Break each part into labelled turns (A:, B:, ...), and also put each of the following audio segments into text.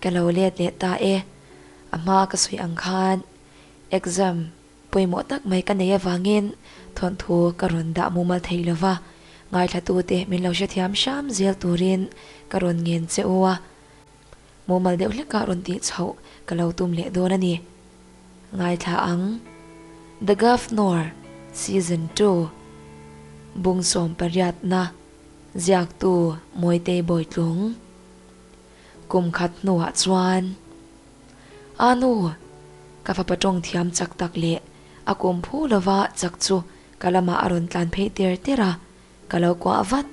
A: Ka lo let leh ta e. A hma ka sawi ang khan exam pawimawh tak mai ka nei avangin thawnthu ka rawn dah mumal thei lo va, ngaithlatute min lo hrethiam hram zel turin ka rawn ngen che u a. Mumal deuh hlekah rawn tih chhoh ka lo tum leh dawn a ni. Ngaithla ang. The Governor Season 2 Bung 18na Ziaktu Mawitei Bawitlung Kum khat hnuah chuan A nu! Ka fapa tawng thiam chak tak leh a kum phu lova chak chu ka lamah a rawn tlan phei ter ter a, ka lo kuah vat.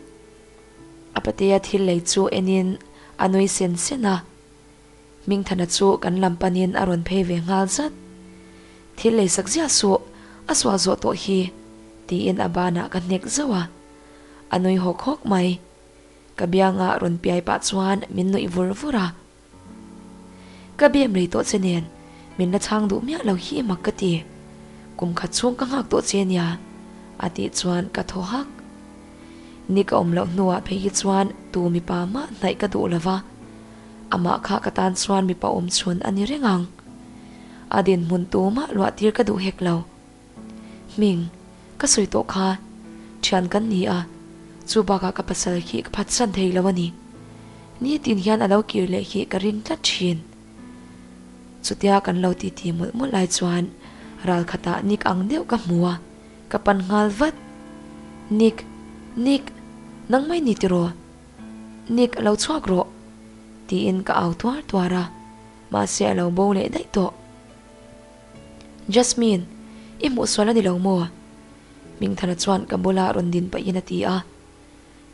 A: A patea thil lei chu enin a nui sen sen a. Hmingthana chu kan lam panin a rawn phei ve nghal zat. Thil lei sak ziah suh, a sual zawh tawh hi, tiin a banah ka hnek zauh a. A nui hawk hawk mai. Ka bianga rawn piai pah chuan min nuih vur vur a. Ka bem rei tawh che nen, min la chhang duh miah lo hi mak ka ti. Kum khat chhung ka nghak tawh che nia, a tih chuan ka thaw hak. Ni ka awm loh hnuah phei hi chuan tu mipa mah hnaih ka duh lo va, amah kha ka tan chuan mipa awm chhun a ni reng ang. A dinhmun tu mah luah tir ka duh hek lo. Hming, ka sawi tawh kha, thian kan ni a, chu bakah ka pasal hi ka phatsan thei lo a ni. Nitin hian a lo kir leh hi ka ring tlat thin. Chutia kan lo titi mawlh mawlh lai chuan ral khatah Nick ang deuh ka hmu a, ka pan nghal vat. Nick, Nick, nang mai ni tiraw? Nick, lo chhuak rawh! tiin ka au tuar tuar a, mahse a lo bo leh daih tawh. Jasmine, i hmuh sual a ni lo maw? Hmingthana chuan ka bula rawn din pahin a ti a.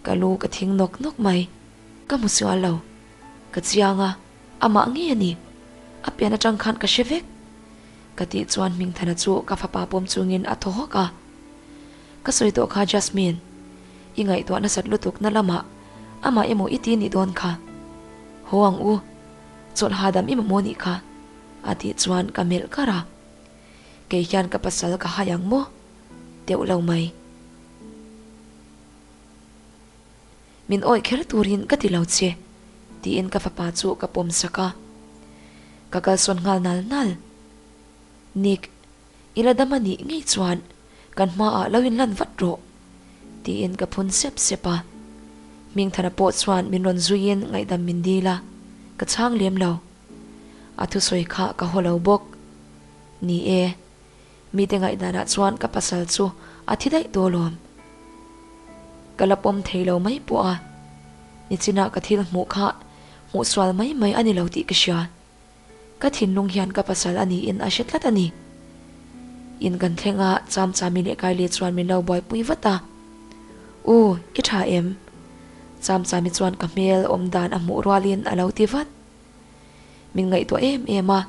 A: Ka lu ka thing nawk nawk mai. Ka hmu sual lo. Ka chiang a, amah ngei a ni. A pian atang khan ka hre vek. Ka tih chuan Hmingthana chu ka fapa pawm chungin a thaw hawk a. Ka sawi tawh kha Jasmine, i ngaihtuah nasat lutuk na lamah amah emaw i ti nih dawn kha. Haw ang u, chawlh hahdam i mamawh nih kha. A tih chuan ka melh kar a, Kei hian ka pasal ka hai ang maw? Deuh lo mai. Min awih kher turin ka ti lo che, tiin ka fapa chu ka pawm sak a. Ka kalsawn nghal nal nal. Nick, i la dam a nih ngei chuan kan hmaah lo inlan vat rawh, tiin ka phun sep sep a. Hmingthana pawh chuan min rawn zuiin ngaihdam min dil a, ka chhang lem lo. A thusawi kha ka haw lo bawk. Ni e, mite ngaihdanah chuan ka pasal chu a thi daih daw lawm. Ka la pawm thei lo mai pawh a, nichinah ka thil hmuh kha hmuh sual mai mai a ni lo tih ka hria. Ka thinlung hian ka pasal a niin a hre tlat a ni. In kan thleng a, Chamchami leh Kylie chuan min lo buaipui vat a. U, i tha em? Chamchami chuan ka hmel awm dan a hmuh rualin a lo ti vat. Min ngaihtuah em em a,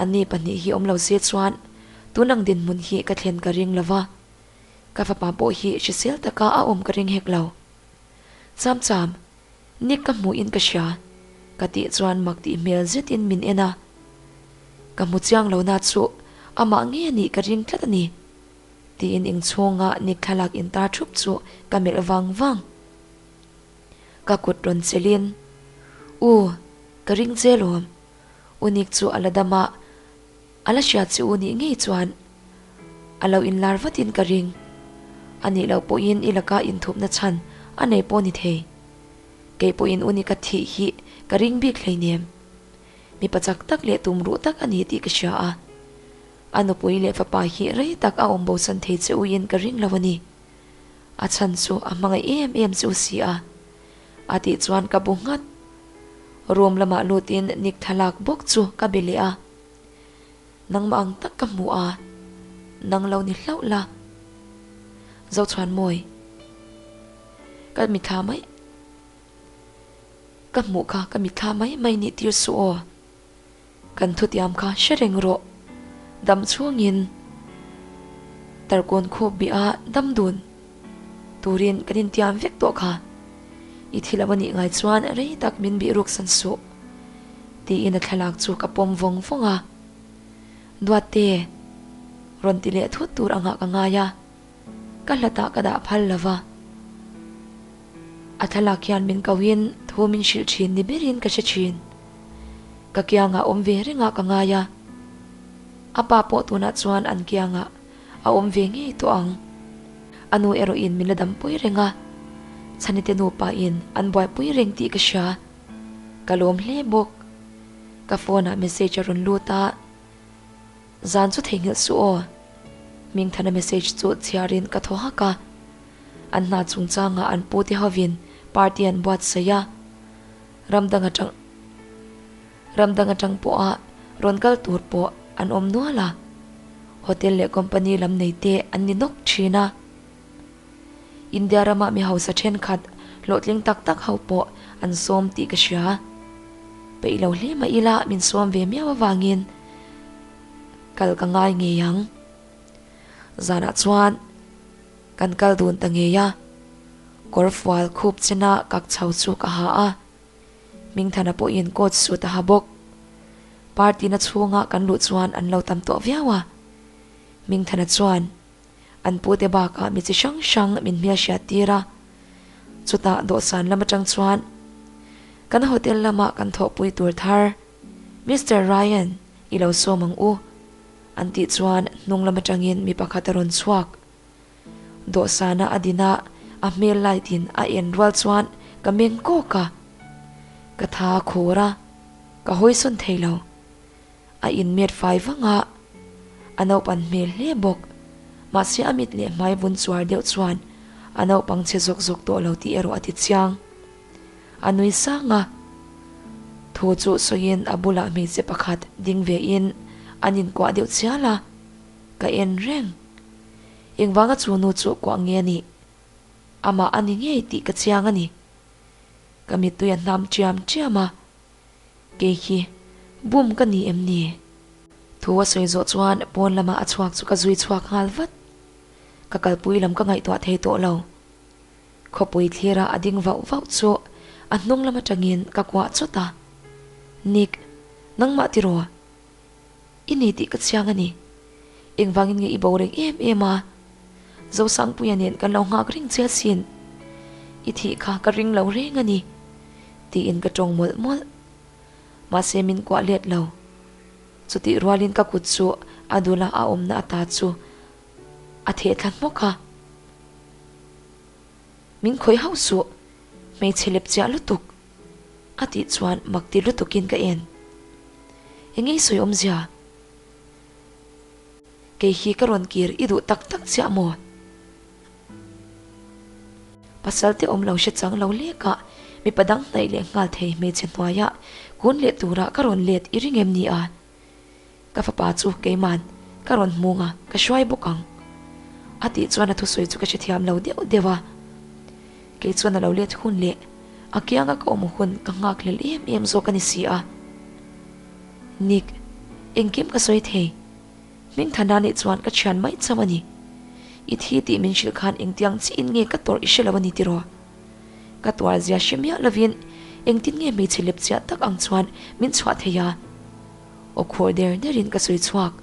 A: anni pahnih hi awm lo se chuan tun ang dinhmun hi ka thlen ka ring lo va, ka fapa pawh hi hrisel taka a awm ka ring hek lo. Chamcham, Nick ka hmuhin ka hria, ka tih chuan mak tih hmel zetin min en a. Ka hmu chiang lo na chu amah nge a nih ka ring tlat a ni, tiin inchhunga Nick thlalak intar thup chu ka melh vang vang. Ka kut rawn chelin, U, ka ring che lawm. U Nick chu a la dam a, a la hriat che u nih ngei chuan a lo inlar vatin ka ring. A nih loh pawhin i laka inthupna chhan a nei pawh ni thei. Kei pawhin U Nick a thih hi ka ring bik hleinem. Mipa chak tak leh tumruh tak a ni tih ka hria a. A nupui leh fapa hi rei tak a awm bosan thei che uin ka ring lo a ni. A chhan chu a hmangaih em em chu si a. A tih chuan ka bu nghat. Room lamah lutin Nick thlalak bawk chu ka be leh a. Nangmah ang tak ka hmu a, nang lo ni hlauh la. Zochhuanmawi, ka mithla mai ka hmuh kha ka mithla mai mai nih tir suh aw. Kan thutiam kha hre reng rawh. Dam chhungin tarkawn khup bih a dam dun turin kan intiam vek tawh kha. I thi lo a nih ngai chuan rei tak min bih ruk san suh. Tiin a thlalak chu ka pawm vawng vawng a. Duatte, rawn ti leh thut tur angah ka ngai a. Ka hlatah ka dah phal lo va. A thlalak hian min kohin thu min hrilh thin ni berin ka hre thin. Ka kiangah awm ve rengah ka ngai a, a pa pawh tunah chuan an kiangah a awm ve ngei tawh ang. A nu erawhin min la dampui reng a, Chhanite nupain an buaipui reng tih ka hria. Ka lawm hle bawk. Ka phone ah message a rawn lut a, Zan chu theihnghilh suh aw. Hmingthana message chu chhiarin ka thaw hak a. An hna chungchangah an pute hovin party an buatsaih a, ram dang atang ram dang atang pawha rawn kal tur pawh an awm nual a, hotel leh company lam nei te an ni nawk thin a. India rama mi hausa thenkhat hlawhtling tak tak ho pawh an sawm tih ka hria. Peih lo hle mah ila min sawm ve miau avangin kal ka ngai ngei ang. Zanah chuan kan kal dun ta ngei a, kawr fual khup chena kak chho chu ka ha a, Hmingthana pawhin coat suit a ha bawk. Party na chhunga kan luh chuan an lo tam tawh viau a, Hmingthana chuan an pute bakah mi chi hrang hrang min hmelhriat tir a, chutah dawhsan lam atang chuan kan hotel lama kan thawhpui tur thar Mister Ryan i lo sawm ang u. An tih chuan hnung lam atangin mi pakhat a rawn chhuak. Dawhsana a din a, a hmel light in a en rual chuan ka meng kawk a. Ka tha a khur a, ka hawisawn thei lo. A inmet fai vang a, a naupan hmel hle bawk. Mahse a mit leh hmai vun chuar deuh chuan a naupang chhe zawk zawk tawh lo tih erawh a ti chiang. A nui sang a, thu chu sawiin a bulah hmeichhe pakhat ding vein an inkuah deuh chial a, ka en reng. Engvanga chu nu chu kuah nge a nih? Amah a ni ngei tih ka chiang a ni. Ka mittui a hnam chiam chiam a, kei hi bum ka ni em ni? Thu a sawi zawh chuan pawn lamah a chhuak chu ka zui chhuak nghal vat. Ka kalpui lam ka ngaihtuah thei tawh lo. Khawpui thlira a ding vauh vauh chu a hnung lam atangin ka kuah chawt a, Nick, nangmah tiraw? I ni tih ka chiang a ni. Engvangin nge i bo reng em em a? Zosangpuia nen kan lo nghak reng che asin. I thih kha ka ring lo reng a ni, tiin ka tawng mawlh mawlh. Mahse min kuah let lo. Chutih rualin ka kut chu a dula a awmna ata chu a theh thla hmawk a. Min khawih hauh suh, hmeichhe lep chiah lutuk, a tih chuan mak ti lutukin ka en. Engei sawi awmzia? Kei hi ka rawn kir i duh tak tak chiah maw? Pasal te awm lo hre chang lo lekah mipa dang hnaih leh nghal thei hmeichhe hnuaiah kun leh turah ka rawn let i ring em ni a? Ka fapa chu keiman ka rawn hmung a, ka hruai bawk ang. A tih chuan a thusawi chu ka hrethiam lo deuh deuh a. Kei chuan a lo let hun leh a kianga ka awm hun ka nghak hlel em em zawk a ni si a. Nick, engkim ka sawi thei. Hmingthana nih chuan ka thian mai chauh a ni. I thi tih min hrilh khan engtiang chiin nge ka tawrh i hre lo a ni tiraw? Ka tuar zia hre miah lovin engtin nge hmeichhe lep chiah tak ang chuan min chhuah thei a? Aw khur der derin ka sawi chhuak.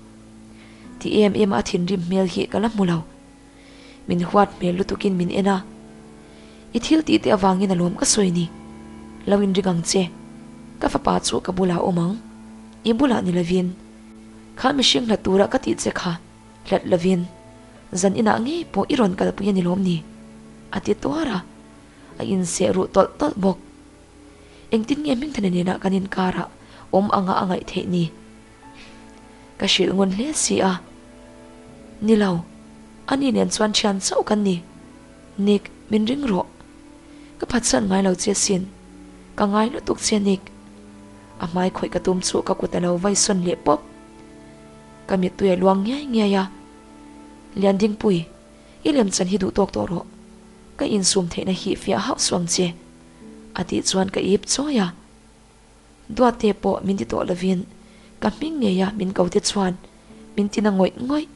A: Ti em em a thinrim hmel hi ka la hmu lo. Min huat hmel lutukin min en a. I thil tih te avangin a lawm ka sawi ni. Lo inring ang che. Ka fapa chu ka bulah awm ang. I bulah ni lovin. Kha mihring hlat tura ka tih che kha hlat lovin zan inah ngei pawh i rawn kalpui a ni lawm ni? A ti tuar a. A inseh ruh tawlh tawlh bawk. Engtin nge Hmingthana nena kan inkarah awm anga a ngaih theih ni? Ka hrilh ngun hle si a. Ni lo, ani nen chuan thian chauh kan ni. Nick, min ring rawh. Ka phatsan ngai lo che sin. Ka ngai lutuk che Nick. A hmai khawih ka tum chu ka kut a lo vai sawn leh pawp. Ka mittui a luang ngiai ngiai a. Liandingpui, i lemchan hi duh tawk tawh rawh. Ka insum theihna hi fiah hauh suang che. A tih chuan ka ip chawi a. Duatte pawh min ti tawh lovin ka hming ngei a min ko te chuan min ti na ngawih ngawih.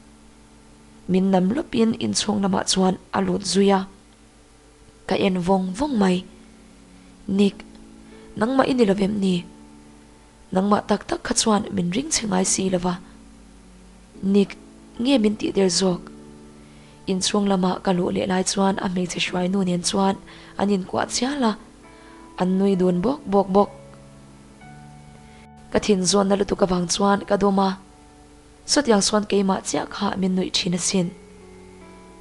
A: Min nam lawpin inchhung lamah chuan a lut zui a. Ka en vawng vawng mai. Nick, nangmah i ni lo vem ni? Nangmah tak tak kha chuan min ring che ngai si lo va. Nick, nge min tih der zawk? Inchhung lama ka luh leh lai chuan a hmeichhe hruainu nen chuan an inkuah chial a, an nui dun bawk bawk bawk. Ka thin zawnna lutuk avang chuan ka dawm a, sawtiang sawn keimah chiah kha min nuih thin asin.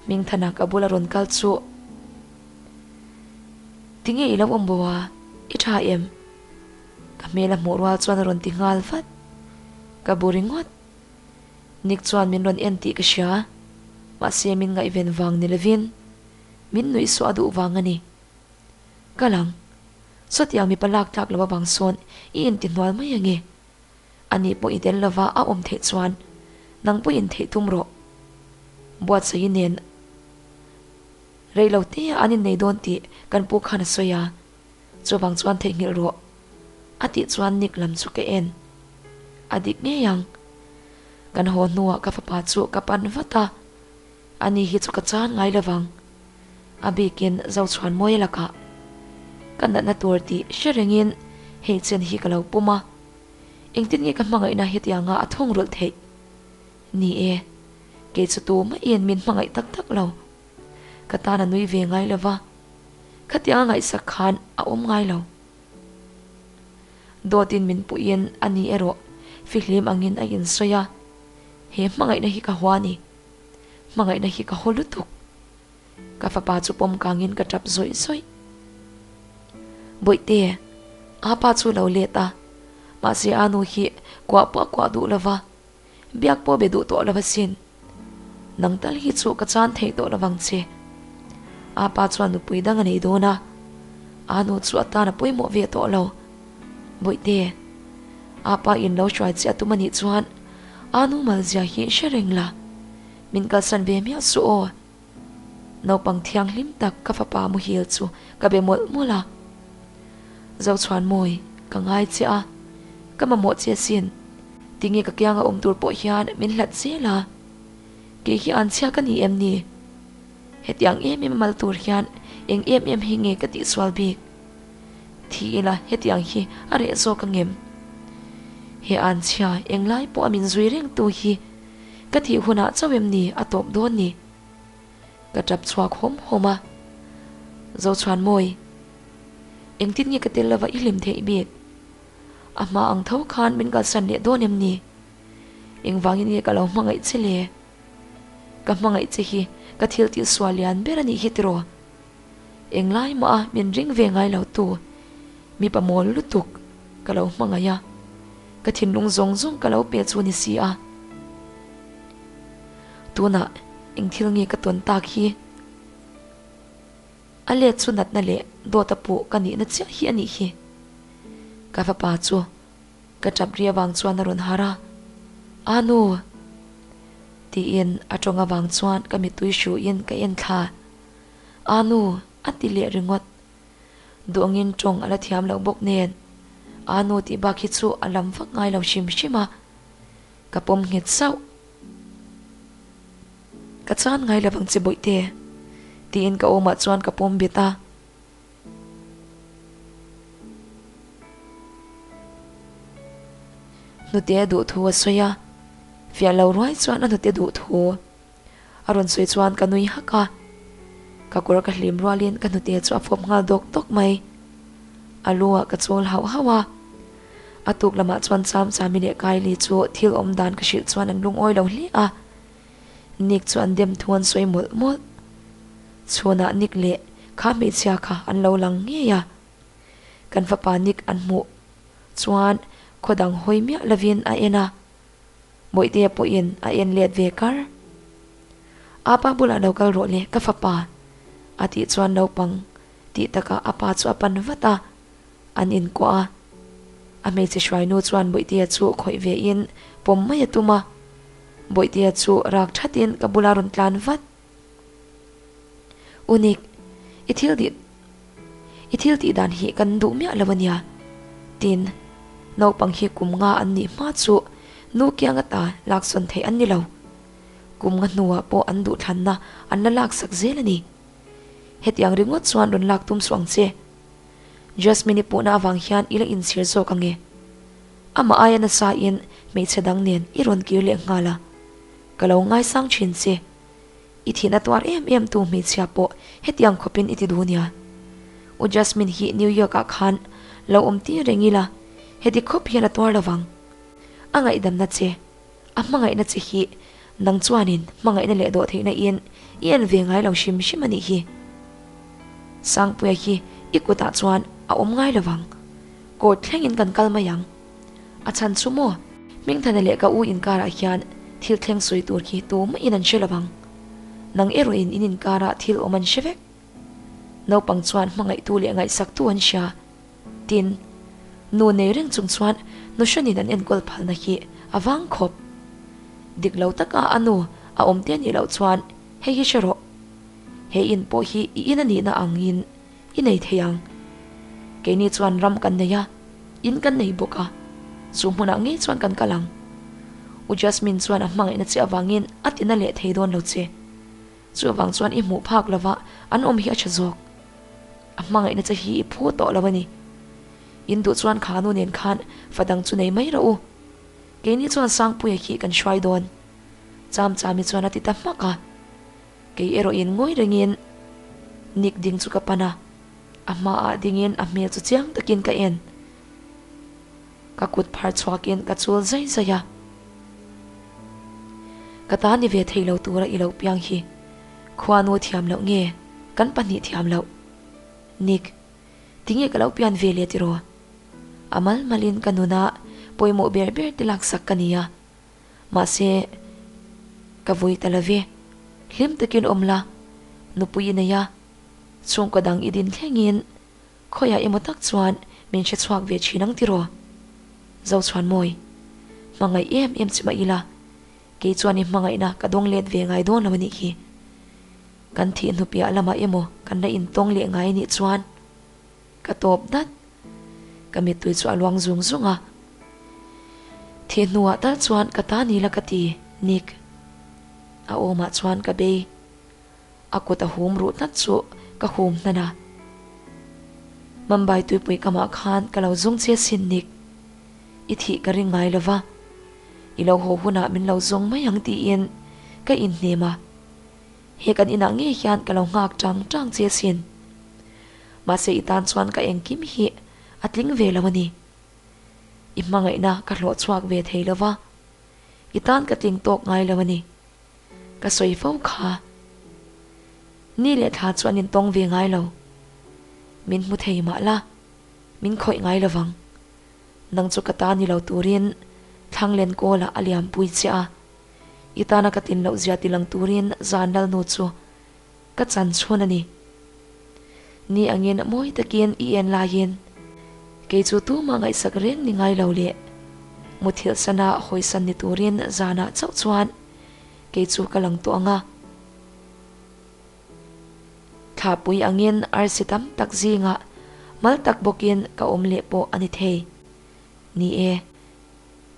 A: Hmingthana ka bula rawn kal chu, Tinge i lo awm bo a, i tha em? Ka hmel a hmuh rual chuan a rawn ti nghal vat. Ka bu ringawt. Nick chuan min rawn en tih ka hria, mahse min ngaihven vang ni lovin min nuihsuah a duh vang a ni. Ka lang. Sawtiang mipa lak tlak lo avang sawn i intihnual mai ange. Ani pawh i tel lova a awm theih chuan nang pawh intheih tum rawh. Buatsaih nen rei lo te an innei dawn tih kan pu khan a sawi a, chuvang chuan theihnghilh rawh a tih chuan Nick lam chu ka en. A dik ngei ang. Kan haw hnuah ka fapa chu ka pan vat a. Ani hi chu ka chan ngai lovang. A bikin Zochhuanmawia lakah ka natna tur tih hre rengin hei chen hi ka lo pum a. Engtin nge ka hmangaihna hetianga a thung rulh theih? Ni e, kei chu tu mahin min hmangaih tak tak lo. Ka tan a nui ve ngai lova, khatianga ngaihsak khan a awm ngai lo. Dawtin min puiin ani erawh fihlim angin a insawi a, he hmangaihna hi ka hua a ni. Hmangaihna hi ka haw lutuk. Ka fapa chu pawm kangin ka tap zawih zawih. Bawihte, apa chu lo let a, mahse a nu hi kuah pawh a kuah duh lova, biak pawh be duh tawh lo asin. Nang tal hi chu ka chan theih tawh lovang che. Apa chuan nupui dang a nei dawn a, a nu chu a tan a pawimawh ve tawh lo. Bawihte, apa in lo hruai che a tum anih chuan a nu malzia hi hre reng la, min kalsan ve miah suh aw. Naupang thianghlim tak ka fapa muhil chu ka be mawlh mawlh a. Zochhuanmawi, ka ngai che a, ka mamawh che asin. Tinge ka kianga awm tur pawh hian min hlat zel a? Kei hi anchhia ka ni em ni? Hetiang em em a mal tur hian eng em em hi nge ka tihsual bik? Thi ila hetiang hi a reh zawk angem? He anchhia englai pawh a min zui reng tu hi ka thih hunah chauh em ni a tawp dawn ni? Ka tap chhuak hawm hawm a. Zochhuanmawi, engtin nge ka tel lova i hlim theih bik? A hma ang tho khan min kalsan leh dawn em ni? Engvangin nge ka lo hmangaih che le? Ka hmangaih che hi ka thil tih sual lian ber a nih hi tiraw? Englai mah a min ring ve ngai lo tu mipa mawl lutuk ka lo hmangaih a, ka thinlung zawng zawng ka lo pe chu ni si a. Tunah eng thil nge ka tawn tak hi? A let chu natna leh dawt a puh ka nihna chiah hi a nih hi. Ka fapa chu ka tap ri avang chuan a rawn har a, Anu! Tiin a tawng avang chuan ka mittui hruin ka en thla. Anu! A ti leh ringawt. Duangin tawng a la thiam loh bawk nen Anu tih bak hi chu a lam vak ngai lo hrim hrim a, ka pawm nghet sauh. Ka chan ngai lovang che bawihte, tiin ka awmah chuan ka pawm bet a. Hnute a duh thu a sawi a, fiah lo ruai chuan a hnute duh thu a rawn sawi chuan ka nui hak a. Ka kawr ka hlim rualin ka hnute chu a fawp nghal dawk dawk mai. A lu ah ka chawl hauh hauh a. A tuk lamah chuan Cham Chami leh Kylie chu thil awm dan ka hrilh chuan an lungawi lo hle a. Nick chu an dem thu an sawi mawlh mawlh. Chhunah Nick leh kha hmeichhia kha an lo lang ngei a. Kan fapa Nick an hmuh chuan khaw dang hawi miah lovin a en a. Bawihtea pawhin a en let ve kar. Apa bulah lo kal rawh le ka fapa a tih chuan naupang tih takah a pa chu a pan vat a. An inkuah a, a hmeichhe hruainu chuan Bawihtea chu khawih ve in pawm mai a tum a, Bawihtea chu rak that in ka bula rawn tlan vat. Unik, i thil tih i thil tih dan hi kan duh miah lo ania. Tin, naupang hi kum nga an nih hma chu nu kiang ata laksawn theih an ni lo. Kum nga hnuah pawh an duhthlanna an la laksak zel a ni. Hetiang ringawt chuan rawn lak tum suh ang che. Jasmine-i puhna avang hian i la inchhir zawk ange. Amah aia nasa in hmeichhe dang nen i rawn kir leh nghal a. Ka lo ngaisang thin che. I thihna tuar em em tu hmeichhia pawh hetiang khawpin i ti duh nia. U Jasmine hi New York ah khan lo awm tir reng ila. Heti khawp hian a tuar lovang. A ngaihdamna che, a hmangaihna che hi nang chuanin hmangaihna leh dawhtheihna in i en ve ngai lo hrim hrim a nih hi. Sangpuia hi i kutah chuan a awm ngai lovang. Court thlengin kan kal mai ang. A chhan chu maw? Hmingthana leh ka u inkarah hian thil thleng sawi tur khi tumah in an hre lovang. Nang erawhin in inkarah thil awm an hre vek. Naupang chuan hmangaihtu leh ngaihsaktu an hria. Tin, nu nei reng chung chuan nu hranin an enkawl phalna hi a vang khawp. Dik lo taka a nu a awm te anih loh chuan hei hi hre rawh. He in pawh hi i in anihna angin i nei thei ang. Keini chuan ram kan nei a, in kan nei bawk a, chu hmunah ngei chuan kan kal ang. U Jasmine chuan a hmangaihna che avangin a tina leh thei dawn lo che. Chuvang chuan i hmuh phak lova an awm hi a tha zawk. A hmangaihna che hi i phu tawh lo a ni. In duh chuan kha nu nen khan fa dang chu nei mai rawh u. Keini chuan Sangpuia khi kan hruai dawn. Chamchami chuan a ti ta hmak a. Kei erawhin ngawi rengin Nick ding chu ka pan a, a hmaah dingin a hmel chu chiang takin ka en. Ka kut phar chhuakin ka chul zai zai a. Ka ta ni ve thei lo tura i lo piang hi khuanu thiam loh nge kan pahnih thiam loh? Nick, tinge ka lo pian ve leh tiraw? A mal malin ka nuna pawimawh ber ber te laksak ka ni a. Mahse, ka vui ta love. Hlim takin awm la, nupui i nei a, chhungkaw dang i din thlengin khawiah emaw tak chuan min hre chhuak ve thin ang tiraw? Zochhuanmawi, hmangaih em em che mah ila, kei chuan i hmangaihna ka dawng let ve ngai dawn lo a nih hi. Kan thih hnupiah lamah emaw kan la intawng leh ngai a nih chuan ka tawp dat. Ka mittui chu a luang zung zung a. Thih hnuah tal chuan ka ta ni la ka ti, Nick. A awmah chuan ka bei. A kut a hum ruh tlat chu ka hum hnan a. Mumbai tuipui kamah khan ka lo zung che sin, Nick. I thih ka ring ngai lo va. I lo haw hunah min lo zawng mai ang tiin ka inhnem a. He kan inah ngei hian ka lo nghak tang tang che sin. Mahse i tan chuan ka engkim hi a tling ve lo a ni. I hmangaihna ka hlawh chhuak ve thei lo va, i tan ka tling tawk ngai lo a ni. Ka sawi fo kha. Ni leh thla chu an intawng ve ngai lo. Min hmu thei mah la, min khawih ngai lo vang. Nang chu ka ta ni lo turin Thlanglen kawlah a liampui che a. I tana ka tin loh zia tilang turin zan lalnu chu ka chan chhun a ni. Ni angin mawi takin i en laiin kei chu tumah ngaihsak reng ni ngai lo leh muthilh sana hawisan ni turin zanah chauh chuan kei chu ka lang tawh ang a. Thlapui angin arsi tam tak zingah mal tak bawkin ka awm leh pawh a ni thei. Ni e,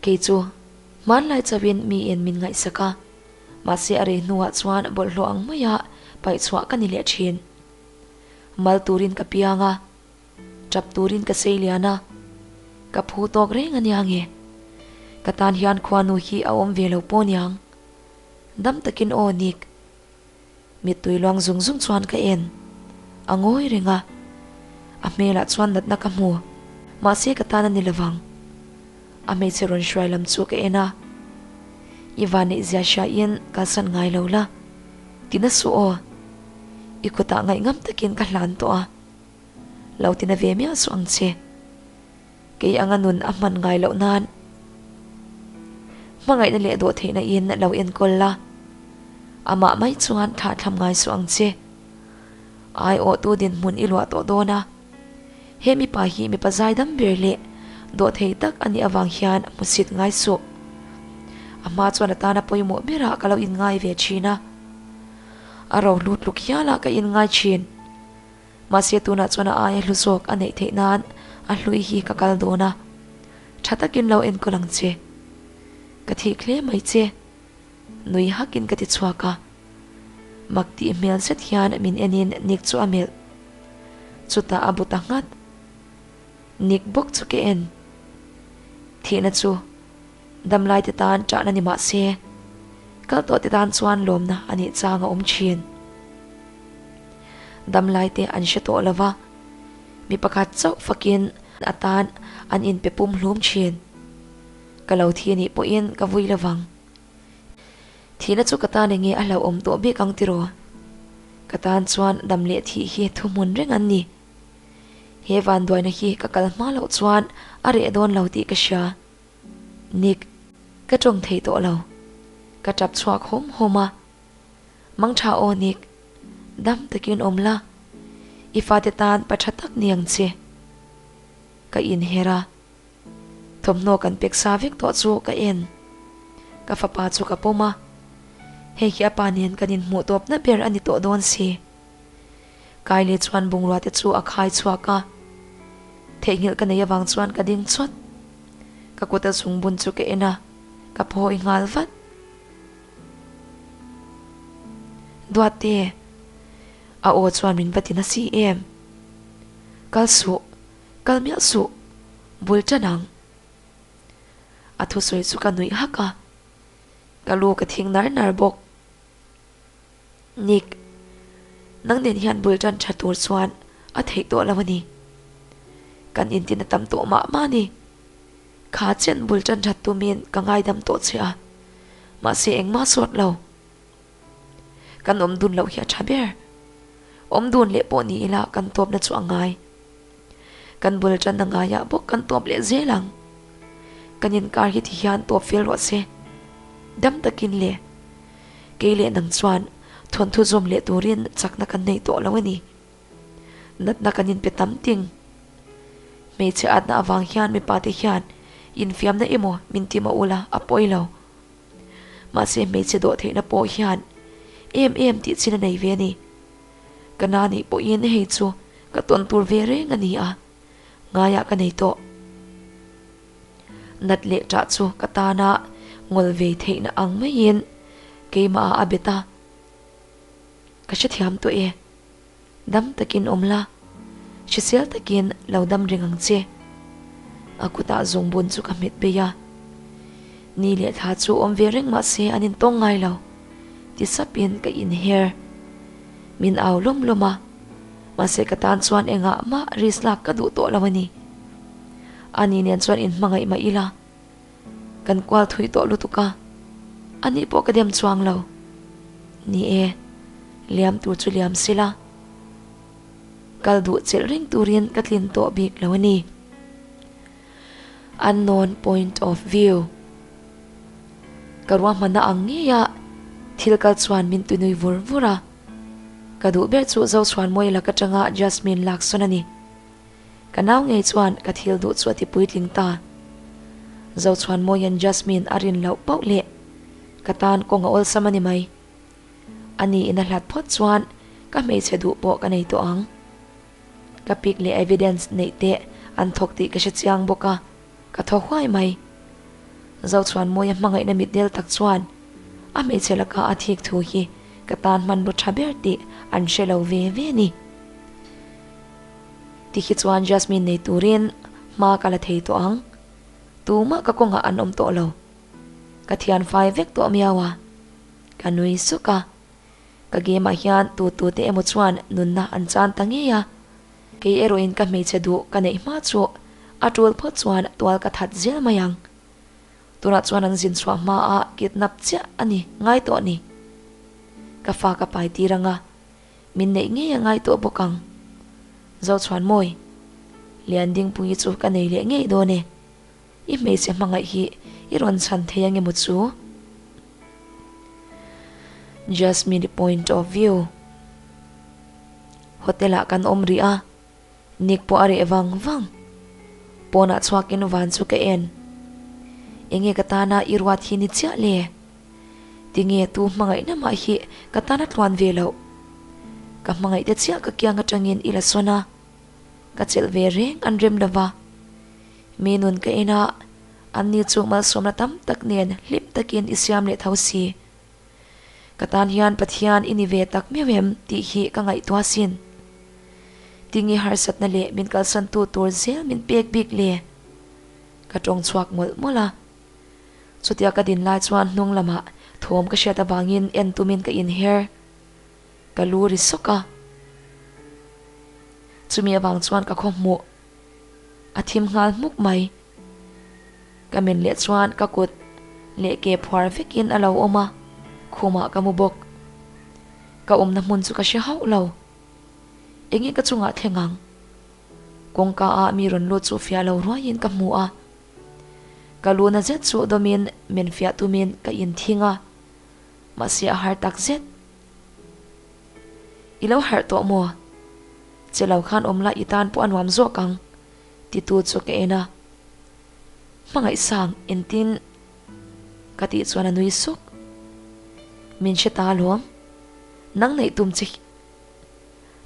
A: kei chu hmanlai chauhin miin min ngaihsak a. Mahse a rei hnuah chuan bawlhhlawh ang maia paih chhuah ka ni leh thin. Mal turin ka piang a, tap turin ka sei lian a, ka phu tawk reng a nia nge? Ka tan hian khuanu hi a awm ve lo pawh niang. Dam takin aw Nick. Mittui luang zung zung chuan ka en. A ngawi reng a, a hmelah chuan natna ka hmu. Mahse ka tan a ni lovang. A hmeichhe rawn hruai lam chu ka en a. I van neih zia hria in kalsan ngai lo la. Tina suh aw. I kutah ngaihngam takin ka hlan tawh a. Lo tina ve miah suh ang che. Kei anga nun a hman ngai loh nan hmangaihna leh dawhtheihna in lo enkawl la. Amah mai chuan thlahthlam ngai suh ang che. Aiawhtu dinhmun i luah tawh dawn a. He mipa hi mipa zaidam ber leh dawhthei tak a nih avang hian hmusit ngai suh. A hma chuan a tana pawimawh berah ka lo inngai ve thin a. A rohlu tluk hialah ka inngai thin. Mahse tunah chuan a aia hlu zawk a neih theih nan a hlui hi ka kal dawn a. Tha takin lo enkawl ang che. Ka thik hle mai che. Nui hakin ka ti chhuak a. Mak tih hmel zet hian min enin Nick chu a melh. Chutah a bu ta nghat. Nick bawk chu ka en. Thihna chu damlai te tan ṭahna ni mah se, kal tawh te tan chuan lawmna a nih chang a awm ṭhin. Damlai te an hre tawh lo va, mi pakhat chauh fakin. Atan an inpe pum hlum thin. Ka lo thi anih pawhin ka vui lovang. Thihna chu ka tan enge a hlauhawm tawh bik ang tiraw? Ka tan chuan dam leh thih hi thuhmun reng an ni. He vanduaina hi ka kal hma loh chuan a reh dawn lo tih ka hria. Nick, ka tawng thei tawh lo. Ka tap chhuak hawm hawm a. Mangtha aw Nick, dam takin awm la, i fate tan pa tha tak ni ang che. Ka inher a. Thawmhnaw kan pek sa vek tawh chu ka en. Ka fapa chu ka pawm a, hei hi a pa nen kan inhmuh tawpna ber a ni tawh dawn si. Kylie chuan bungrua te chu a khai chhuak a, theihnghilh ka nei avang chuan ka ding chawt. Ka kut a zungbun chu ka en a, ka phawi nghal vat. Duatte, a aw chuan min va ti nasi em? Kal suh. Kal miah suh, bul tan ang. A thusawi chu ka nuih hak a, ka lu ka thing nar nar bawk. Nick, nang nen hian bul tan tha tur chuan a theih tawh lo a ni. Kan intin a tam tawh mah mah a ni. Kha chen bul tan that tumin ka ngaidam tawh che a, mahse engmah sawt lo. Kan awm dun loh hi a tha ber. Awm dun leh pawh ni ila kan tawpna chu a ngai. Kan bul tanna ngaiah bawk kan tawp leh zel ang. Kan inkar hi ti hian tawp fel rawh se. Dam takin le. Kei leh nang chuan thawnthu zawm leh turin chakna kan nei tawh lo a ni. Natna kan inpe tam ting. Hmeichhe atna avang hian mipa te hian infiamna emaw min ti mah ula a pawi lo. Mahse hmeichhe dawh theihna pawh hian em em tih chin a nei ve a ni. Ka na nih pawhin hei chu ka tawn tur ve reng a ni a, ngaiah ka nei tawh. Nat leh ṭah chu ka tana ngawl ve theihna ang maiin keimah ah a bet a, ka hrethiam tawh e. Dam takin awm la, hrisel takin lo dam reng ang che. A kutah zungbun chu ka hmet bei a, ni leh thla chu awm ve reng mah se an intawng ngai lo. Ti sapin ka inher. Min au lawm lawm a, mahse ka tan chuan engah mah risk lak ka duh tawh lo a ni. Ani nen chuan inhmangaih mah ila, kan kual thui tawh lutuk a, ani pawh ka dem chuang lo. Ni e, liam tur chu liam sila, kal duh chelh reng turin ka tlin tawh bik lo a ni. Unknown point of view. Ka ruahmanna ang ngeia thil kal chuan min tunui vur vur a, ka duh ber chu Zochhuanmawia lak atanga Jasmine lak sawn a ni. Ka nau ngei chuan ka thil duh chu a ti puitling ta. Zochhuanmawia'n Jasmine a rin loh pauh leh ka tan kawng a awlsam a ni mai. Ani in a hlat phawt chuan ka hmeichhe duh pawh ka nei tawh ang. Ka pic leh evidence neih te an thawk tih ka hre chiang bawk a. Ka thaw huai mai. Zochhuanmawia hmangaihna mitdel tak chuan a hmeichhe laka a thik thu hi ka tan hmanraw tha ber tih an hre lo ve ve ni. Tikhi chuan Jasmine nei turin hma ka la thei tawh ang. Tumah ka kawngah an awm tawh lo. Ka thian fai vek tawh miau a. Ka nui suk a. Ka game ah hian tu tu te emaw chuan nunna an chan ta ngei a. Kei erawhin ka hmeichhe duh ka neih hma chu a tul phawt chuan tual ka that zel mai ang. Tunah chuan an zin chhuah hma a kidnap chiah a ni ngai tawh ni. Ka fa ka pai tir anga min neih ngei a ngai tawh bawk ang. Zochhuanmawi, Liandingpuii chu ka nei leh ngei dawn e. I hmeichhe hmangaih hi i rawn chhan thei ange maw chu? Jasmine point of view. Hotel ah kan awm rih a, Nick pawh a reh vang vang. Pawnah chhuakin van chu ka en. Enge ka tana i ruat hi ni chiah le? Tinge tu hmangaihna mah hi ka tana tluan ve loh? Ka hmangaih te chiah ka kiang atangin i la sawn a, ka chelh ve reng an rem lova. Mi nun ka en a, anni chu malsawmna tam tak nen hlim takin i siam leh tho si. Ka tan hian Pathian i ni ve tak meuh em tih hi ka ngaihtuah asin. Tinge harsatna leh min kalsantu tur zel min pek bik le? Ka tawng chhuak mawlh mawlh a. Chutia ka din lai chuan hnung lamah thawm ka hriat avangin en tumin ka inher. Ka lu ri sawk a. Chumi avang chuan ka khaw hmuh. A thim nghal hmuk mai. Ka men leh chuan ka kut leh ke phuar vekin a lo awm a, khumah ka mu bawk. Ka awmna hmun chu ka hre hauh lo. Enge ka chungah thleng ang? Kawngka ah mi rawn lut chu fiah lo ruaiin ka hmu a. Ka lu na zet chu dawmin men fiah tumin ka inthing a, mahse a har tak zet. I lo harh tawh maw? Che lo khan awm la i tan pawh a nuam zawk ang, titu chu ka en a. Hmangaihsang entin ka tih chuan a nui suk. Min hre ta alawm, nang neih tum che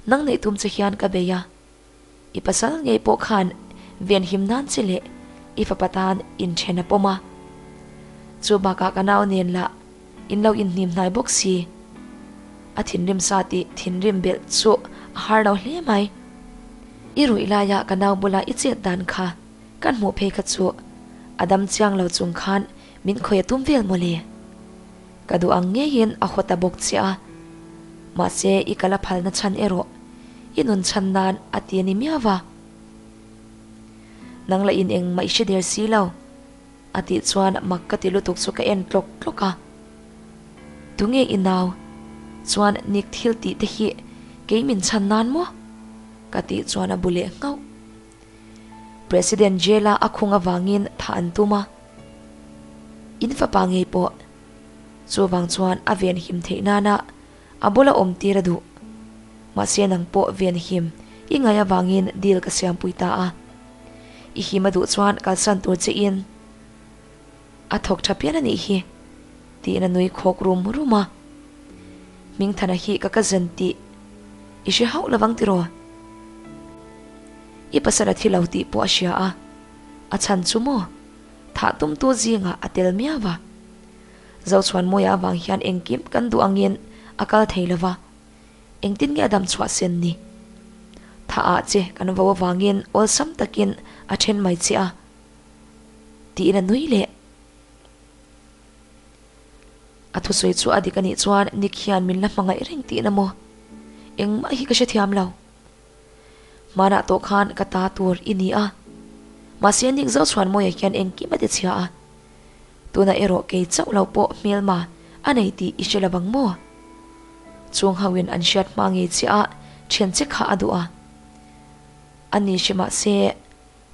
A: nang neih tum che hian ka bei a, i pasal ngei pawh khan ven him nan che leh i fapa tan inthen a pawm a. Chu bakah ka nau nen lah in lo inhnim hnai bawk si. A thinrim sa tih thinrim belh chu a har lo hle mai. I ruih laia ka nau bula i chet dan kha kan hmuh phei kha chu a dam chiang lo chung khan min khawi a tum vel mawle. Ka duh ang ngeiin a haw ta bawk che a, mahse i kal a phalna chhan erawh i nun chhan nan a ti a ni miau va. Nang la in engmah i hre der si lo. A tih chuan mak ka ti lutuk chu ka en tlawk tlawk a. Tunge i nau? Chuan Nick thil tih te hi kei min chhan nan maw? Ka tih chuan a bu leh nghauh. President jail a a khung avangin thah an tum a. In fapa ngei pawh. Chuvang chuan a ven him theih nana a bula awm tir a duh. Mahse nang pawh ven him i ngaih avangin deal ka siampui ta a. I him a duh chuan kalsan tur che in a thawk tha pian a nih hi tiin a nui khawk rum rum a. Hmingthana hi ka cousin tih i hre hauh lovang tiraw? I pasal a thi lo tih pawh a hria a, a chhan chu maw? Thah tumtu zingah a tel miau a. Zochhuanmawia avang hian engkim kan duh angin a kal thei lova. Engtin nge a dam chhuah sen ni? Tha ah che kan vo avangin awlsam takin a then mai che a, tiin a nui leh. A thusawi chu a dik a nih chuan Nick hian min la hmangaih reng tihna maw? Engmah hi ka hrethiam lo. Hmanah tawh khan ka ta tur i ni a, mahse Nick Zochhuanmawia hian engkim a ti chhia a. Tunah erawh kei chauh lo pawh hmelma a nei tih i hre lovang maw? Chung hoin an hriat hma ngei chiah a thian che kha a duh a. A ni hre mah se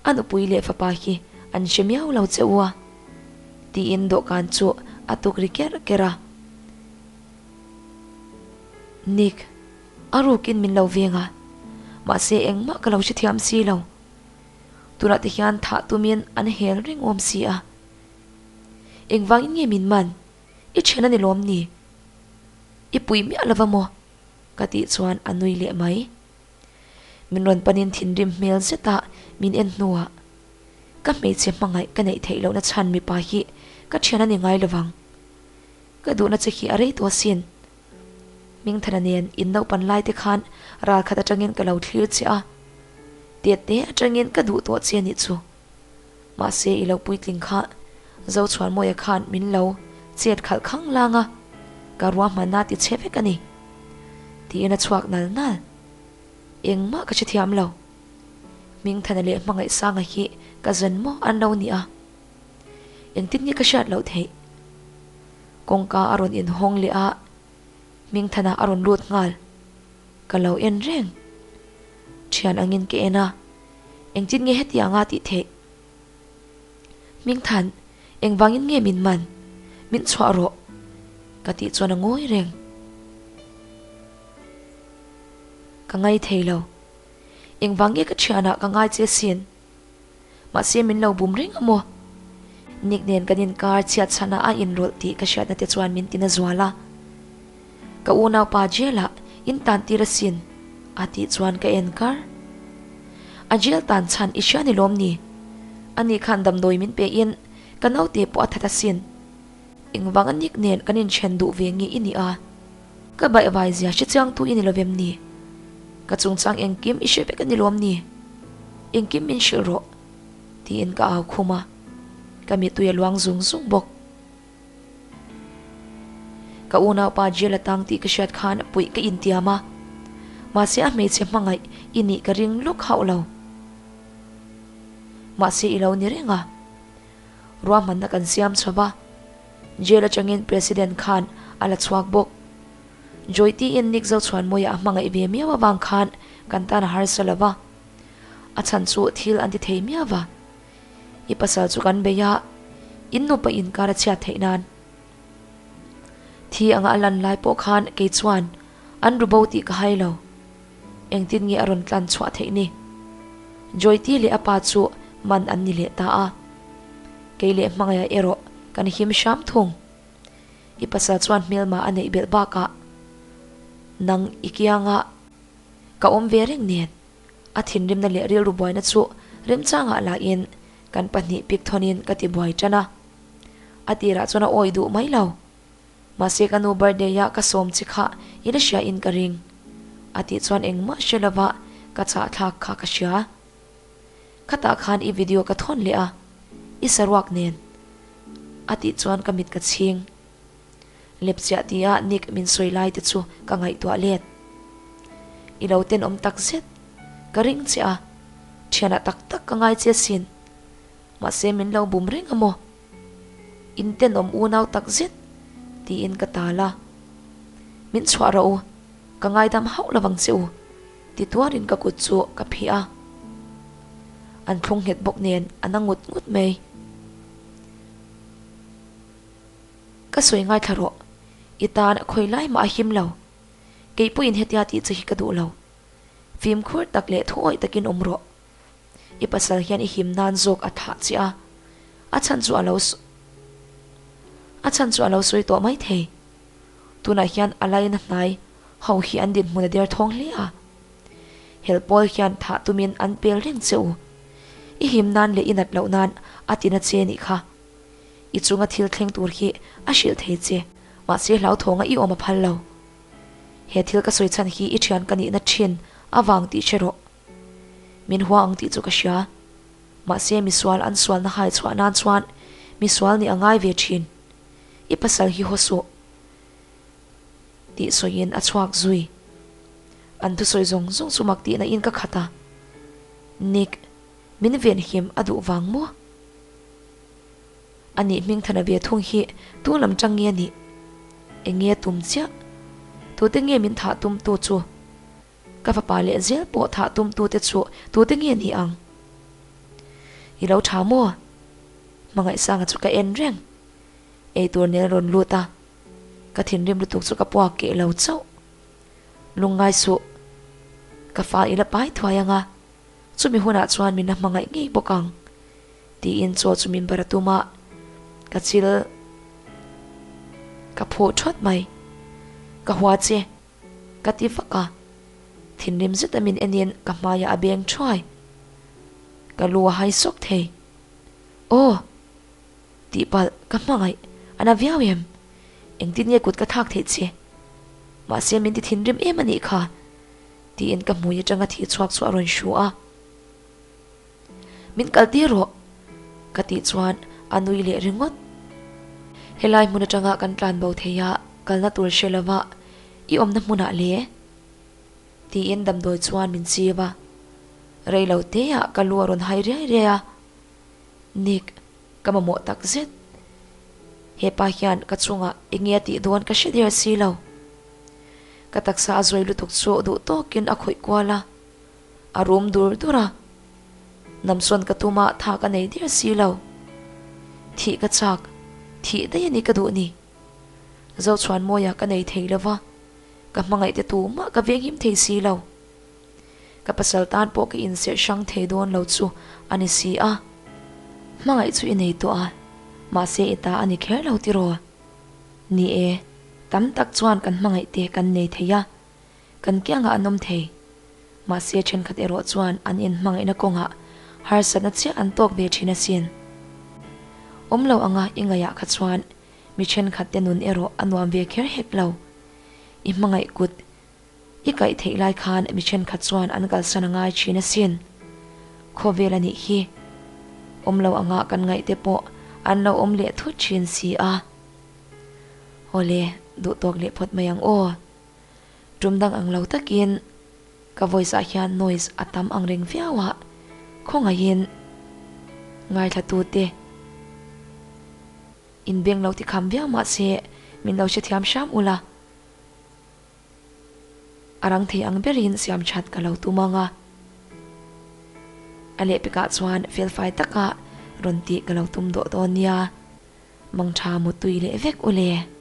A: a nupui leh fapa hi an hre miau lo che u a, tiin dawhkan chu a tuk ri kerh kerh a. Nick, a rukin min lo veng a, mahse engmah ka lo hrethiam si lo. Tunah te hian thah tumin an hel reng awm si a. Engvangin nge min man? I thian a ni lawm ni? I pui miah lova maw? Ka tih chuan a nui leh mai. Min rawn panin thinrim hmel zetah min en hnuah, Ka hmeichhe hmangaih ka neih theih lohna chhan mipa hi ka thian a ni ngai lovang. Ka duhna che hi a rei tawh asin. Hmingthana nen in naupan lai te khan ral khat atangin ka lo thlir che a, tete atangin ka duh tawh che anih chu. Mahse i lo puitling kha Zochhuanmawia khan min lo chet khalh khang lang a, ka ruahmanna ti chhe vek a ni. Tiin a chhuak nal nal. Engmah ka hrethiam lo. Hmingthana leh Hmangaihsanga hi ka zan maw an lo ni a. Engtin nge ka hriat loh theih? Kawngka a rawn inhawng leh a, Hmingthana a rawn lut nghal. Ka lo en reng. Thian angin ka en a, engtin nge hetianga tih theih? Hmingthan, engvangin nge min man? Min chhuah rawh! Ka tih chuan a ngawi reng. Ka ngai thei lo. Engvang nge ka thianah ka ngai che sin? Mahse min lo bum reng a maw? Nick nen kan inkar chhiat chhanah a inrawlh tih ka hriatna te chuan min tina zual a. Ka unaupa jail ah in tan tir asin a tih chuan ka en kar. A jail tan chhan i hria ni lawm ni? Ani khan damdawi min pe in ka naute pawh a that asin. Engvanga Nick nen kan inthen duh ve nge i nih a? Ka baihvai zia hre chiangtu i ni lovem ni? Ka chungchang engkim i hre vek a ni lawm ni? Engkim min hrilh rawh, tiin ka au khum a, ka mittui a luang zung zung bawk. Ka unaupa jail a tang tih ka hriat khan puih ka intiam a, mahse a hmeichhe hmangaih i nih ka ring lawk hauh lo. Mahse i lo ni reng a. Ruahmanna kan siam chho va. Jail atangin President khan a la chhuak bawk. Joyte-in Nick Zochhuanmawia a hmangaih ve miau avang khan kan tan a harsa lo va. A chhan chu thil an ti thei miau va. I pasal chu kan bei a, in nupa inkar a chhiat theih nan. Thi anga a lan lai pawh khan kei chuan an ru bo tih ka hai lo. Engtin nge a rawn tlan chhuah theih ni? Joyte leh a pa chu man an ni leh ta a. Kei leh hmangaih erawh kan him hram thung. I pasal chuan hmelma a neih belh bakah nang i kianga ka awm ve reng nen a thinrimna leh rilru buaina chu remchangah lahin kan pahnih pik thawnin ka ti buai tan a. A tirah chuan a awi duh mai lo. Mahse ka nu birthday ah ka sawm chi kha i la hria in ka ring. A tih chuan engmah hre lova ka chah thlak kha ka hria. Khatah khan i video ka thawn leh a, i saruak nen. A tih chuan ka mit ka chhing. Lepchiah tia Nick min sawi lai te chu ka ngaihtuah let. I lo tenawm tak zet. Ka ring che a, thianah tak tak ka ngai che sin. Mahse min lo bum reng a maw? In tenawm unau tak zet tiin ka tal a. Min chhuah rawh u, ka ngaidam hauh lovang che u ti tuarin ka kut chu ka phih a. An thlung nghet bawk nen a na ngut ngut mai. Ka sawi ngaithla rawh, i tan khawi lai mah a him lo. Kei pawhin hetia tih che hi ka duh lo. Fimkhur tak leh thuawih takin awm rawh. I pasal hian i him nan zawk a thah che a, a chhan chu a lo a chhan chu a lo sawi tawh mai thei. Tunah hian a laina hnai ho hi an dinhmun a der thawng hle a. Hel pawl hian thah tumin an pel reng che u. I him nan leh i nat loh nan a tina che nih kha. I chunga thil thleng tur hi a hrilh thei che. Mahse hlauthawng a i awm a phal lo. He thil ka sawi chhan hi i thian ka nihna thin avang tih hre rawh. Min hua ang tih chu ka hria. Mahse misual an sualna hai chhuah nan chuan misual nih a ngai ve thin. I pasal hi haw suh tih sawiin a chhuak zui. An thusawi zawng zawng chu mak tihna in ka khat a. Nick, min venhim a duh vang maw? A nih hmingthana ve thung hi tu lam tang nge a nih? Eng nge tum chiah? Tute nge min thah tum tu chu? Ka fapa leh zel pawh thah tum tute chu tute nge ni ang? I lo tha maw? Hmangaihsanga chu ka en reng. Eitur nen a rawn lut a, ka thinrim lutuk chu ka puak keh lo chauh. Lungngai suh, ka fa i la pai thuai ang a, chumi hunah chuan min la hmangaih ngei bawk ang, tiin chaw chu min bar a tum a, ka chil ka phuh thawt mai. Ka hua che. Ka ti vak a, thinrim zeta min enin ka hmaiah a beng thuai. Ka lu a hai sawk thei. Aw! Tihpalh ka hmangaih a na viau em? Engtin nge kut ka thlak theih che? Mahse min ti thinrim em a nih kha? Tiin ka hmui atanga thih chhuak chu a rawn hru a. Min kal tir rawh! Ka tih chuan a nui leh ringawt. Helai hmun atanga kan tlan bo thei a, kalna tur hre lova i awmna hmunah le? Tiin damdawi chuan min chiu a. Rei lo teah ka lu a rawn hai riai riai a. Nick, ka mamawh tak zet. Hepa hian ka chungah eng nge a tih dawn ka hre der si lo. Ka taksa a zawi lutuk chu duh tawkin a khawih kual a. A rum dur dur a, Namsawn ka tum a tha ka nei der si lo. Thih ka chak, thih daih a ni ka duh ni. Zochhuanmawia ka nei thei lo va, ka hmangaih te tumah ka venghim thei si lo. Ka pasal tan pawh ka inserh hrang thei dawn lo chu a ni si a. Hmangaih chu i nei tawh a, mahse i ta a ni kher lo tiraw? Ni e, tam tak chuan kan hmangaih te kan nei thei a, Kan kiangah an awm thei. Mahse thenkhat erawh chuan an inhmangaihna kawngah harsatna chiah an tawk ve thin asin. Awm lo anga i ngaihah kha chuan mi thenkhat te nun erawh a nuam ve kher hek lo. I hmangaih kut i kaih theih lai khan mi thenkhat chuan an kalsan a ngai thin asin. Khawvel a nih hi. Awm lo anga kan ngaih te pawh an lo awm leh thut thin si a. Awle, duhtawk leh phawt mai ang aw. Tum dang ang lo takin ka voice ah hian noise a tam ang reng viau a, khawngaihin Ngaithlatute in beng lo tikham viau mah se min lo hrethiam hram ula. A rang thei ang berin siam that ka lo tum ang a. A lehpekah chuan felfai taka rawn tih ka lo tum dawh dawn nia. Mangtha mutui leh vek u le.